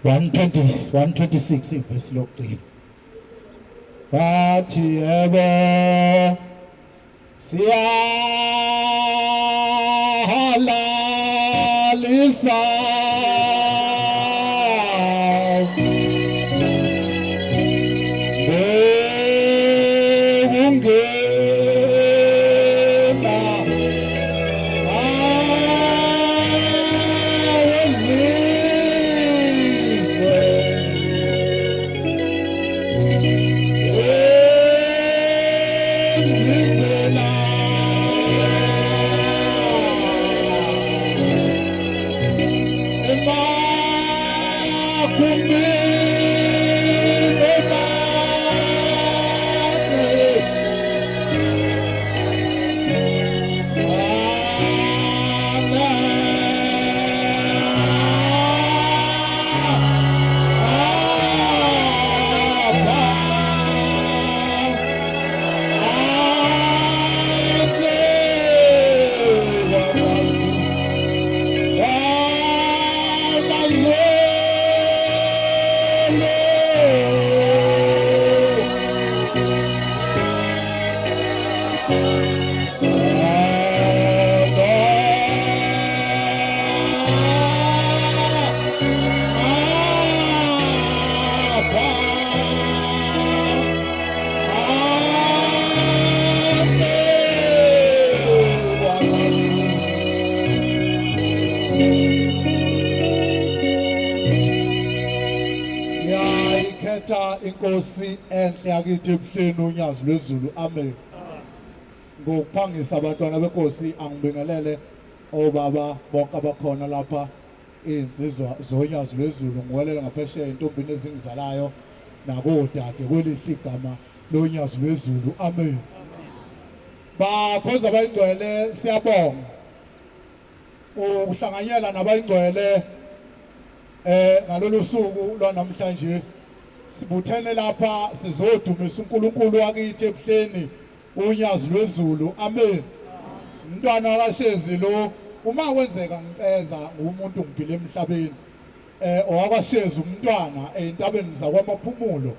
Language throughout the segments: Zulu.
120 126 ivesi lokugcina. Bathi yebo siyahalalisa ngokungena Yayikhetha inkosi enhle yakithi ebuhleni unyazi lwezulu amen. Ngokuphangisa abantwana benkosi angibingelele obaba bonke abakhona lapha Iy'nsizwa zonyazi lwezulu ngiwelela ngaphesheya entombini ezingizalayo nakodade kwelihle igama lonyazi lwezulu amen. Bakhonza abayingcwele siyabonga ukuhlanganyela nabayingcwele eh ngalolu suku lwanamhlanje sibuthene lapha sizodumisa uNkulunkulu wakithi ebuhleni Unyazi lwezulu amen. Mntwana kaShezi lo uma kwenzeka ngiceza ngumuntu ngiphile emhlabeni eh owakwaShezi umntwana entabeni zakwamaphumulo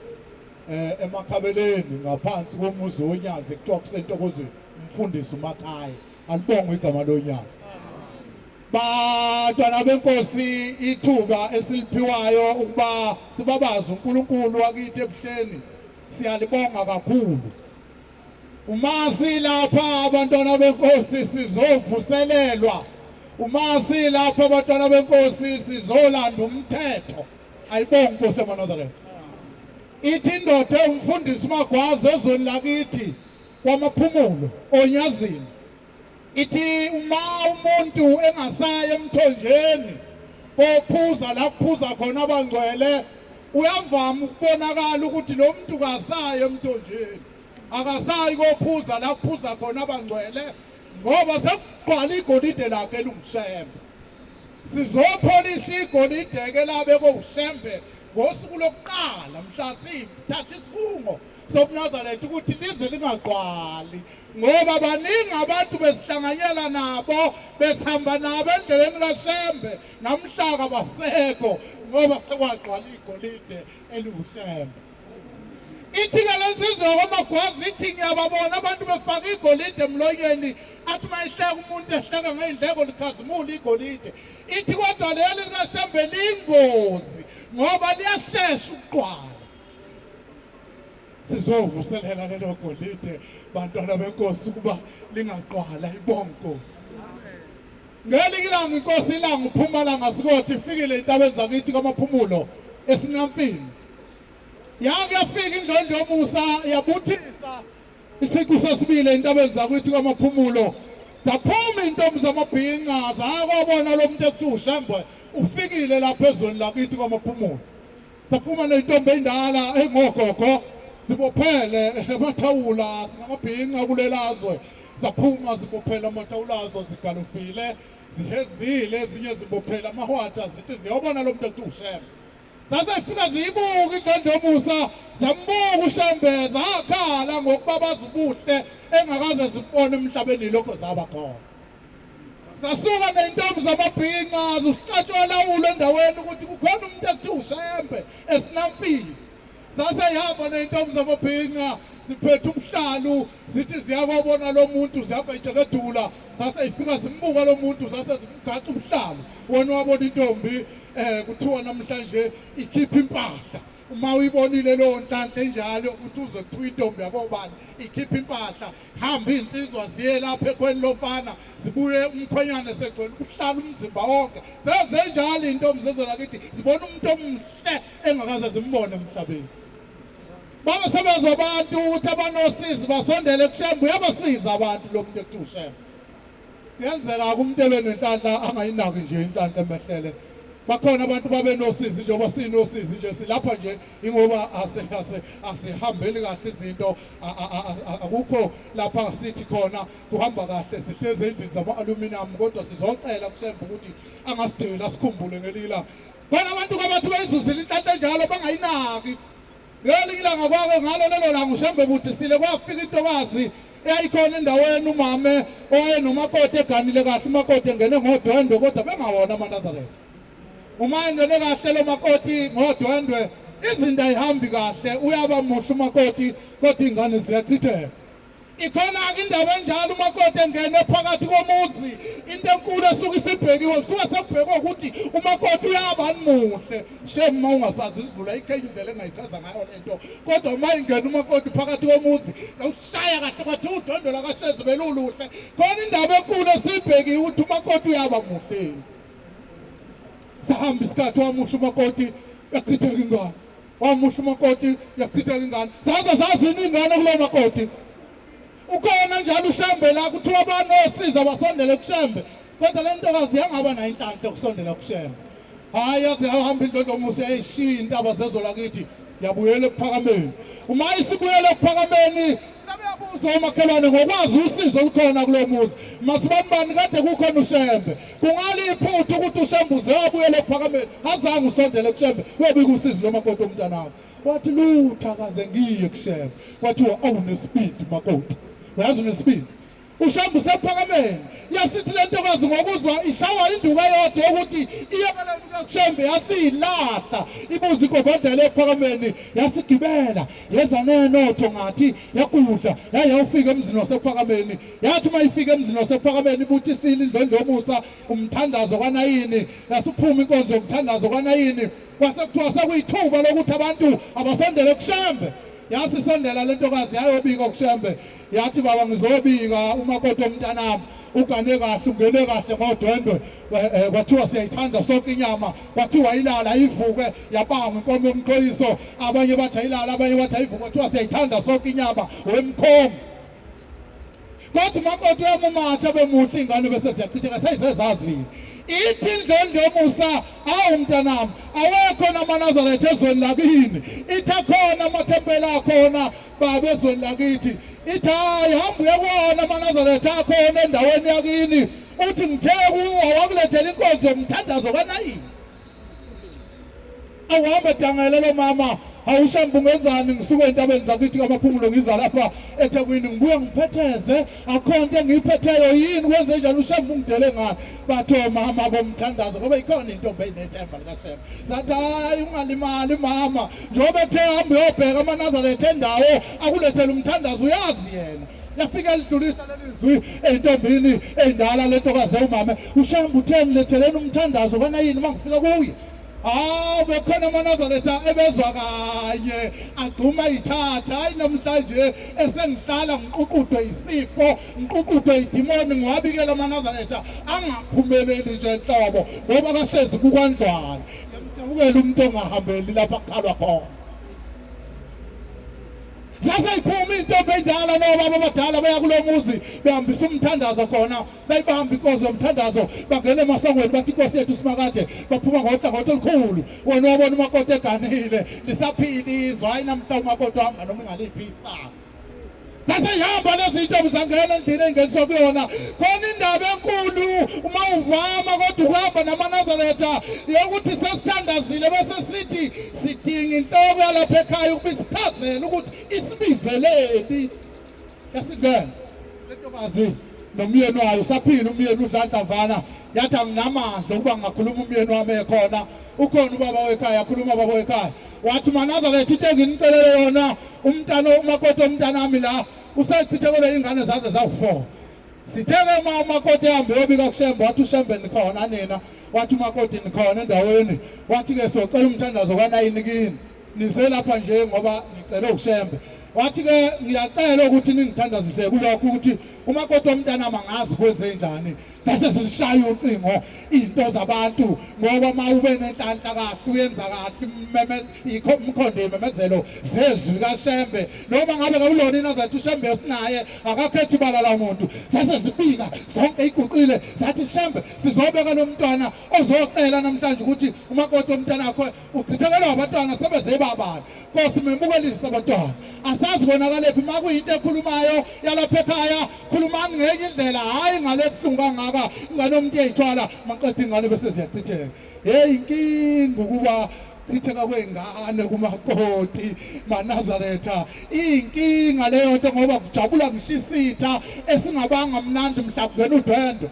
eh emakhabeleni ngaphansi komuzi wonyazi kuthiwa kusentokozweni umfundisi uMakhaya alibongwe igama lonyazi Bantwana benkosi ithuba esiliphiwayo ukuba sibabaze uNkulunkulu wakithi ebuhleni siyalibonga kakhulu. Uma silapha abantwana benkosi sizovuselelwa. Uma silapha abantwana benkosi sizolanda umthetho. Ayibonge inkosi yamaNazaretha. Ithi indoda ewumfundisi uMagwaza ezweni lakithi kwaMaphumulo oNyazini Ithi uma umuntu engasayi emthonjeni kophuza la kuphuza khona abangcwele uyavama ukubonakala ukuthi lo muntu kasayi emthonjeni akasayi kophuza la kuphuza khona abangcwele ngoba sekugcwala igolide lakhe elungushembe sizopholisha igolide-ke labe kowushembe ngosuku lokuqala mhla sithatha isifungo sobuNazaretha ukuthi lize lingagqwali ngoba baningi abantu besihlanganyela nabo besihamba nabo endleleni kaShembe namhlaka basekho ngoba sekwagqwala igolide eliwuShembe. Ithi-ke le nsizwa yakwamagwazi ithi ngiyababona abantu befaka igolide emlonyeni athi uma ehleka umuntu ehleka ngey'ndleko likhazimula igolide ithi kodwa leli likaShembe liyingozi ngoba liyashesha ukugqwala Sizovuselela lelo golide bantwana benkosi ukuba lingaqwala ibonkosi. Ngelinye ilanga inkosi ilanga uphuma langa sikothi ifikile intabeni zakithi kwaMaphumulo esinamfini. Yake yafika indlondlo yomusa yabuthisa isiqu sesibili entabeni zakithi kwaMaphumulo. Zaphuma intombi zamabhinca zakwabona lo muntu ekuthiwa uShembe ufikile lapha ezweni lakithi kwaMaphumulo. Saphuma nentombi endala engogogo sibophele amathawula singamabhinca kulelazwe saphuma sibophele amathawula azo zigalufile zihezile ezinye zibophele amahwatha zithi ziyobona lo muntu ekuthiwa uShembe sase ifika ziyibuka indlondlomusa zambuka uShembe zakhala ngokuba bazi ubuhle engakaze zibone emhlabeni lokho zaba khona Sasuka ney'ntombi zamabhinca zihlatshwa lawulo endaweni ukuthi kukhona umuntu ekuthiwa uShembe. esinamfini. Sase ihamba ney'ntombi zamabhinca ziphethe ubuhlalu zithi ziyakobona lo muntu zihamba itshekedula sase ifika zimbuka lo muntu sase zimgaca ubuhlalu wena wabona intombi eh kuthiwa namhlanje ikhipha impahla uma uyibonile leyo nhlanhla enjalo ukuthi uze kuthiwa intombi yakobani ikhipha impahla hamba iy'nsizwa ziye lapha ekhweni lomfana zibuye umkhwenyane segcwele ubuhlala umzimba wonke zenze njalo iy'ntombi zezwe lakithi zibona umuntu omuhle engakaze zimbone emhlabeni babe sebezwa abantu ukuthi abanosizi basondele kuShembe uyabasiza abantu lo muntu ekuthiwa uShembe kuyenzeka umuntu ebe nenhlanhla angayinaki nje inhlanhla emehlele bakhona abantu babe nosizi njengoba sinosizi nje silapha nje ingoba asihambeli kahle izinto akukho lapha sithi khona kuhamba kahle sihlezi endlini zama-aluminium kodwa sizocela kuShembe ukuthi angasideli asikhumbule ngelinye ilanga khona abantu kabathi bayizuzile inhlanhla enjalo bangayinaki Ngelinye ilanga kwake ngalo lelo langa uShembe budisile kwafika intokazi eyayikhona endaweni umame owayenomakoti eganile kahle umakoti engene ngodwendwe kodwa bengawona amaNazaretha. Uma engene kahle lo makoti ngodwendwe izinto ayihambi kahle uyaba muhle umakoti kodwa iy'ngane ziyachitheka. Ikhona-ke indaba enjalo umakoti engene phakathi komuzi into enkulu esuke isibhekiwe kusuke sekubhekwe ukuthi umakoti uyaba muhle shame uma ungasazi isiZulu ayikho enye indlela engayichaza ngayo le nto kodwa uma ingena umakoti phakathi komuzi lawushaya kahle kwathi udwendwe lakashezi beluluhle khona indaba enkulu esiyibhekiwe ukuthi umakoti uyaba muhle sahamba isikhathi wamuhle umakoti yachitheka ingane Wamuhle umakoti yachitheka ingane. Zaze zazini ingane kulo makoti. Ukhona njalo uShembe la kuthiwa banosiza basondele kuShembe. Kodwa le ntokazi yangaba nayo inhlanhla yokusondela kuShembe. Hayi yaze yahamba indlondlomusi yayishiya intaba zezwe lakithi yabuyela ekuphakameni. Uma isibuyela ekuphakameni sebeyabuza omakhelwane ngokwazi usizo olukhona kulo muzi. Masibanibani kade kukhona uShembe. Kungaliphutha ukuthi uShembe uze wabuyela ekuphakameni azange usondele kuShembe uyobika usizi lomakoti womntanakho. Wathi lutho akaze ngiye kuShembe. Kwathiwa awunesibindi makoti. Uyazi unesibindi. UShembe usephakameni. Yasithi le ntokazi ngokuzwa ishawa induku eyodwa yokuthi iyekela kuShembe yasilahla ibuza igobhodlela ekuphakameni yasigibela yeza nenotho ngathi yakudla yayawufika emzini wasephakameni Yathi uma ifika emzini wasephakameni ibuthisile indlondlo yomusa umthandazo kwanayini yasuphuma inkonzo yomthandazo kwanayini kwase kuthiwa sekuyithuba lokuthi abantu abasondele kuShembe yasisondela le ntokazi yayobika kuShembe yathi baba ngizobika umakoti omntanami ugane kahle ungene kahle ngodwendwe eh, eh, kwathiwa siyayithanda sonke inyama kwathiwa ilala ivuke yabanga inkomo yomqhoyiso abanye bathi ayilala abanye bathi ayivuke kwathiwa siyayithanda sonke inyama wemkhomo Kodwa umakoti uyamumatha bemuhle ingane bese ziyachitheka seyizezazini. Ithi indlondlo yomusa awu mntanami awekho namanazaretha ezweni lakini. Ithi akhona amathempeli akhona baba ezweni lakithi. Ithi hayi hamba uye kuwona amanazaretha akhona endaweni yakini. Uthi ngithe kuwo wakulethela inkonzo yomthandazo kanayini. Awuhambe dangele lo mama awushambe ungenzani ngisuke entabeni zakithi kamaphumulo ngiza lapha eThekwini ngibuye ngiphetheze akho nto engiyiphetheyo yini kwenze njani ushambe ungidele ngani bathi omama bomthandazo ngoba ikhona intombi eyinethemba likaShembe sathi hayi ungalimali mama njengoba ethe hamba uyobheka amaNazaretha endawo akulethele umthandazo uyazi yena yafika lidlulisa leli zwi entombini endala lentokazi ewumame uShembe uthe ngiletheleni umthandazo kanayini uma ngifika kuye Hawu bekhona amaNazaretha ebezwa kanye agxuma ithatha hayi namhlanje esengihlala ngiququdwe isifo ngiququdwe idimoni ngiwabikela amaNazaretha angaphumeleli nje nhlobo ngoba kahlezi kukwandlwane ngiyamdabukela umuntu ongahambeli lapha kukhalwa khona Saseyiphuma intombi endala nobaba abadala beya kulo muzi behambisa umthandazo khona bayibamba inkosi yomthandazo bangena emasangweni bathi inkosi yethu simakade baphuma ngohlangothi olukhulu wena wabona umakoti eganile lisaphila izwe hayi namhla umakoti wahamba noma ingaliphi isango saseyihamba lezi ntombi zangena endlini engeniswa kuyona khona indaba enkulu uma uvama kodwa ukuhamba namanazaretha yokuthi sesithandazile bese sithi sidinga inhloko yalapha ekhaya ukuba isichazele ukuthi isibizeleni yasingena lentokazi nomyeni wayo usaphila umyeni udlantavana yathi anginamandla ukuba ngingakhuluma umyeni wami ekhona ukhona ubaba wekhaya akhuluma baba wekhaya Wathi maNazaretha, into enginicelele yona, umntana umakoti omntanami la usechithelwe ingane zaze zawu-4. Sithe-ke uma umakoti ehambe uyobika kuShembe, wathi uShembe nikhona nina, wathi umakoti nikhona endaweni, wathi-ke socela umthandazo kanayini kini, nize lapha nje ngoba nicele uShembe. Wathi-ke ngiyacela ukuthi ningithandazise kulokho ukuthi umakoti womntanami angazi kwenze njani. Sase zishaya ucingo into zabantu ngoba uma ube nenhlanhla kahle uyenza kahle ikho umkhondo imemezelo zezwi kaShembe noma ngabe kawulona iNazaretha uShembe esinaye akakhethi ibala la muntu. Sase zibika zonke iguqile zathi Shembe sizobeka lo mntwana ozocela namhlanje ukuthi umakoti womntwana wakho uchithekelwa abantwana sebeze babani. Nkosi memukelise abantwana. Asazi konakalephi uma kuyinto ekhulumayo yalapha ekhaya khulumani ngenye indlela hhayi ngale buhlungu kangaka ingane yomuntu iyayithwala maqeda ingane bese ziyachitheka. Hey inkinga ukuba chitheka kwey'ngane kumakoti maNazaretha iyinkinga leyo nto ngoba kujabula ngisho isitha esingabanga mnandi mhla kungena udwendwe.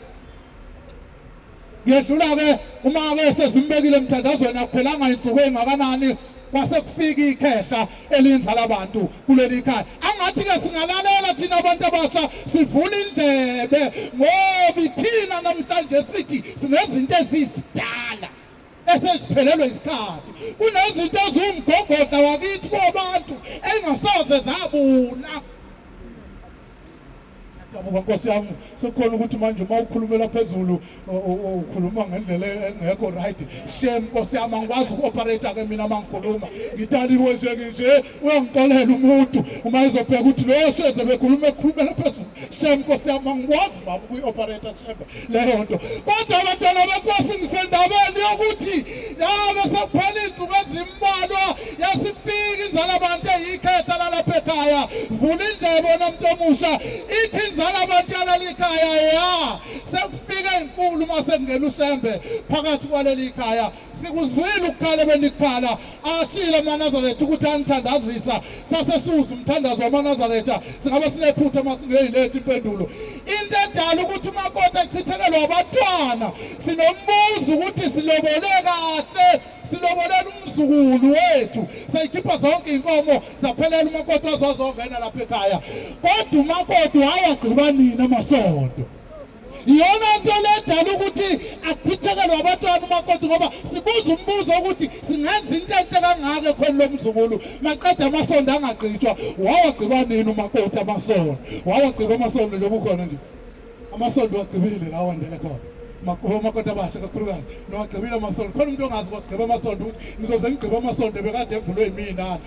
Ngiyedlula-ke uma-ke sezimbekile emthandazweni akuphelanga insuku ey'ngakanani kwase kufika ikhehla elinzala abantu kuleli khaya. Angathi-ke singalalela thina abantu abasha sivule indlebe ngoba ithina namhlanje sithi sinezinto eziyisidala eseziphelelwe isikhathi. Kunezinto eziwumgogodla wakithi kobantu engasoze zabuna. Dabuka Nkosi yami, sekukhona ukuthi manje uma ukhulumela phezulu ukhuluma ngendlela engekho right. Shame Nkosi yami, angikwazi uku-operate ke mina uma ngikhuluma. Ngidaliwe nje nginje, uyangixolela umuntu uma ezobheka ukuthi lo sheze bekhuluma ekhulumela phezulu. Shame Nkosi yami, angikwazi baba ukuyi-operate shembe leyo nto. Kodwa abantwana benkosi ngisendabeni yokuthi yabe sekuphela iy'nsuku ezimbalwa yasifika inzala abantu eyikhetha lalapha ekhaya. Vula indlebe wena muntu omusha, ithi inzala abantu yaleli khaya ya sekufika inkulu uma sekungena uShembe phakathi kwaleli khaya. Sikuzwile ukukhala benikukhala, ashilo amaNazaretha ukuthi anithandazisa, sasesuza umthandazo wamaNazaretha. Singabe sinephutha uma singeyilethi impendulo. Into edala ukuthi umakoti achithekelwe abantwana, sinombuzo ukuthi silobole kahle, silobolela umzukulu wethu, sayikhipha zonke iy'nkomo zaphelela, umakoti wazozongena lapha ekhaya, kodwa umakoti wawagqiba nini amasondo? Iyona nto ledala ukuthi achithekelwe abantwana umakoti, ngoba sibuza umbuzo ukuthi singenza into enhle kangaka ekhweni lomzukulu maqeda amasondo angagqitshwa. Wawagqiba nini umakoti amasondo? Wawagqiba amasondo njengoba ukhona nje amasondo wagqibile la wandele khona omakoti abasha kakhulukazi nowagqibile amasondo. Khona umuntu ongazi kwagqiba amasondo ukuthi ngizoze ngigqibe amasondo bekade evulwe yimina.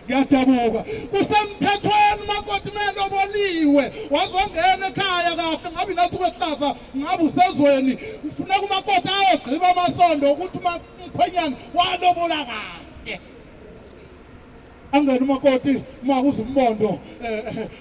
Ngiyadabuka. Kusemthethweni umakoti meloboliwe wazongena ekhaya kahle, ngabe nathi kwehlaza ngabe usezweni. Ufuneka umakoti ayogqiba amasondo ukuthi umkhwenyana walobola kahle. Angene umakoti uma kuza umbondo,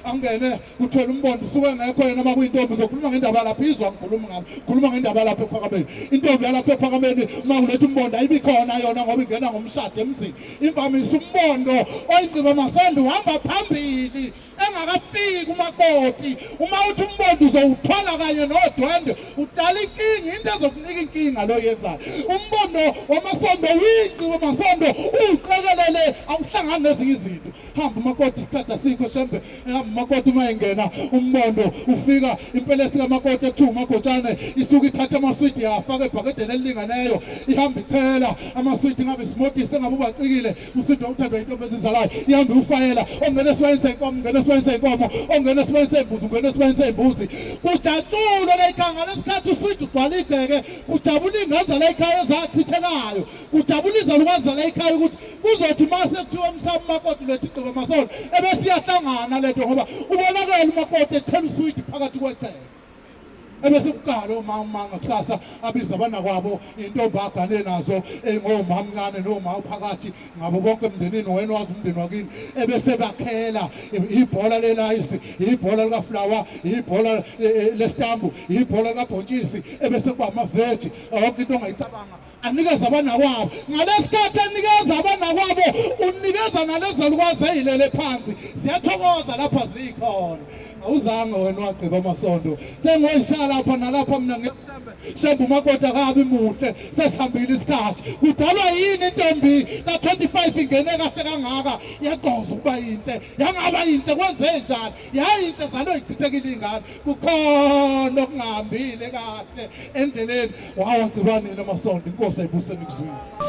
angene kuthwele umbondo usuke engekho yena. Uma kuyintombi uzokhuluma ngendaba lapha izwa, ngikhuluma ngalo, khuluma ngendaba lapha ephakameni. Intombi yalapha ephakameni uma kuletha umbondo ayibi khona yona ngoba ingena ngomshado emzini. Imvamisa umbondo oyingqiba masondo uhamba phambili engakafiki umakoti. Uma uthi umbondo uzowuthwala kanye nodwendwe udala inkinga, into ezokunika inkinga lo yenzayo. Umbondo wamasondo uyingqiba masondo uwuqekelele, awuhlangani nezinye izinto. Hamba umakoti, isikhathi asikho shembe. Hamba umakoti, uma engena umbondo ufika impelesi kamakoti ekuthiwa umagotshane isuke ithatha amaswidi yafaka ebhakedeni elilinganeyo, ihamba ichela amaswidi ngabe isimodisi engabe ubacikile uswidi othandwa intombi ezizalayo, ihamba iwufayela. Ongena esibayeni seyinkomo ungena esibayeni seyinkomo, ongena esibayeni seyimbuzi ungena esibayeni seyimbuzi. Kujatshulwe la ekhaya ngalesikhathi uswidi ugcwala igceke, kujabula iy'ngane zala ekhaya ezachithekayo, kujabula izalukazi zala ekhaya ukuthi kuzothi uma sekuthiwa emsamo umakoti uletha igqiba amasondo ebese iyahlangana lento ngoba ubonakele umakoti echela uswidi phakathi kwegceke. Ebese kuqala omama ngakusasa abiza abanakwabo intombi agane nazo engomamncane noma uphakathi ngabo bonke emndenini, wena wazi umndeni wakini, ebese bakhela ibhola lelayisi, ibhola likaflawa, ibhola lesitambu, ibhola likabhontshisi, ebese kuba amaveji yonke into ongayicabanga. Anikeze abanakwabo. Ngalesikhathi enikeza abanakwabo, unikeza nalezalukwazi ezilele phansi. Siyathokoza lapha zikhona. Awuzange wena wagqiba amasondo. Sengoyishaya lapha nalapha mina ngiyethembe. Shembe umakoti akabi muhle. Sesihambile isikhathi. Kudalwa yini intombi ka-25 ingene kahle kangaka yagqoza ukuba yinhle. Yangaba yinhle kwenze njani? Yayinhle zalo ichithekile ingane. Kukhona okungahambile kahle endleleni. Wawagqiba nini amasondo? Inkosi ayibuseni kuzwile.